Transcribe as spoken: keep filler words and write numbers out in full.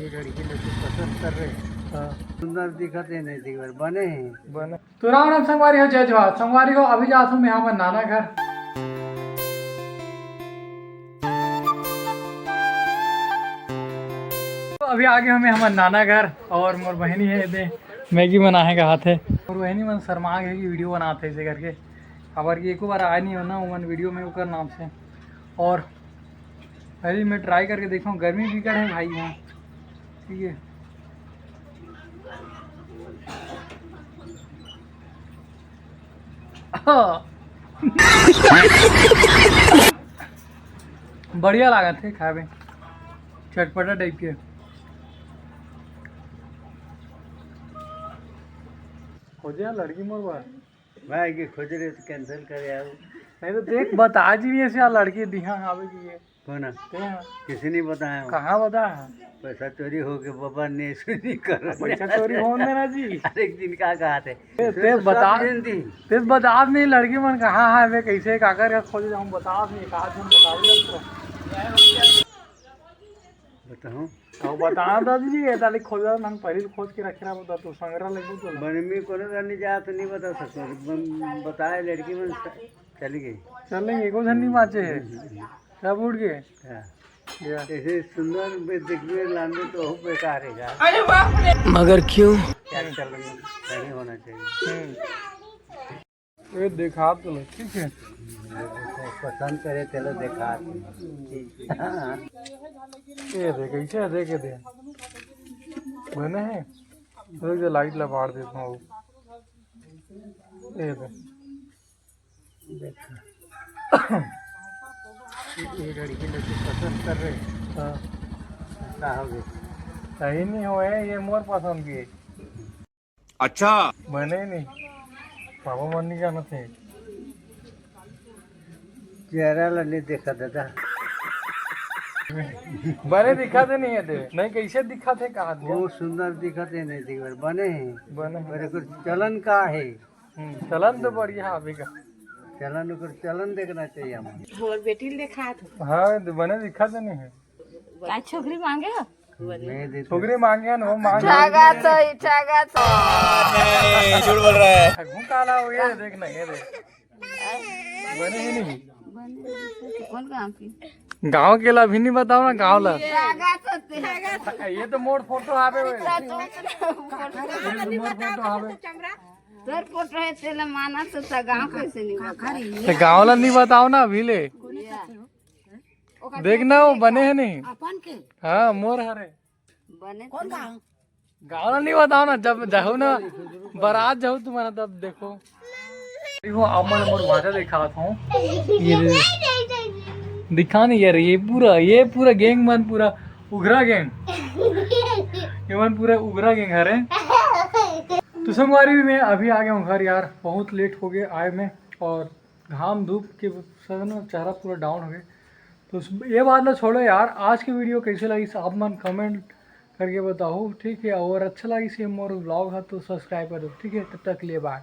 लड़की लड़की पसंद कर रहे। हाँ। सुंदर दिखत हे, नहीं दिखत, बने हे। बने। तो राम राम संगवारी हो, जय जोहार। संगवारी हो, अभी जात हूँ मैं हमर नाना घर। तो अभी आ गए हमें हमर नाना घर और मोर बहिनी हे दे मैगी बनाए का हाथ हे। और बहिनी मन शर्मा गए कि वीडियो बनाते ऐसे करके, अबर ये एको बार आए नहीं हो ना उमन वीडियो में ओकर नाम से। और अभी मैं ट्राई करके देखता हूँ, गर्मी बिकट है भाई यहाँ, ठीक है। बढ़िया लागत हे खाए में, चटपटा टाइप के। खोजे यार लड़की मोर बार। भाई के खोज रहे तो कैंसिल करे आओ। नहीं तो देख बता जी नहीं ऐसे यार लड़की दिहा आवे की है। कौन है? कौन है? किसी नहीं बताया हूँ। कहाँ बताया? पैसा चोरी हो के बाबा ने सुनी कर। पैसा चोरी होने देना जी। हर एक दिन का कहा थे। ते, ते बता, ते बता नहीं लड़की मन कहाँ है, वे कैसे काकर का खोज जाऊँ, बता नहीं, कहा तुम बताओ जब तो। बताऊँ? अब बता दादी जी, ये ताली खोज रहा, हम पहले खोज के रखे रहा, बता तू संग्रह ले तू। बन में कोनो करने जा तो नहीं बता सकता। बन बताए लड़की मन चली गई। चलेंगे, एको झन नहीं बाँचे हे। सब उड़ गए। हाँ। या। ऐसे सुंदर बे-, देखबे लानबे तो बहुत बेकार है यार। मगर क्यों? क्या चल रही है? सही होना चाहिए। हम्म। ये देखा तो लो, ठीक है। पसंद करे चलो देखा। हाँ। ये देख, ऐसे देख, ये देख। बने हैं। तो ये लाइट ला बार देता हूँ। ये देख। देखा। ये लड़की लड़की पसंद कर रहे। हाँ। का हो गए? सही नहीं होए, ये मोर पसंद की। अच्छा। बने नहीं। पापा मन नहीं जाना थे। चेहरा ला नहीं देखा दादा। बने दिखा थे नहीं है दे। नहीं कैसे दिखा थे कहा थे? बहुत सुंदर दिखा थे नहीं दिखा बने हैं। बने हैं। पर एकर चलन का है? हम्म, चलन तो बढ़िया है अभी का। चलन ओकर चलन देखना चाहिए हम। और बेटी ले खात हो। हाँ, तो बने दिखा तो नहीं है। का छोकरी मांगे हो? मैं दे छोकरी मांगे ना, वो मांगे। ठगा तो, ई ठगा तो। ए, झूठ बोल रहा है। घूम काला हो गया, देख ना, ये देख। बने ही नहीं। कौन गांव की? गांव के ला भी नहीं बताओ ना, गांव ला। ठगा तो ते। ये तो मोर फोटो आवे हुए। ये तो मोर फोटो आवे। तोर फोटो है, तेला माना तो ता गांव कैसे नहीं बता? तो गांव ला नहीं बताओ ना अभी ले। या। ओकर देखना वो बने है नहीं। अपन के? हाँ, मोर हरे। बने कौन तो गांव? गांव ला नहीं बताओ ना, जब जाओ ना, बारात जाओ तुम्हारा तब देखो। देखो, अब मैं मोर भांचा दिखात हूँ। ये दे-, दिखा नहीं यार, ये पूरा, ये पूरा गैंग मन, पूरा उघरा गैंग। ये मन पूरा उघरा गैंग हरे। तो संगवारी भी मैं अभी आ गया हूँ घर यार, बहुत लेट हो गया आए में और घाम धूप के वजह से ना चेहरा पूरा डाउन हो गया। तो उस, ये बात ना छोड़ो यार, आज की वीडियो कैसे लगी आप मन कमेंट करके बताओ, ठीक है। और अच्छा लगी से मोर व्लॉग है तो सब्सक्राइब कर दो, ठीक है। तब तक के लिए बाय।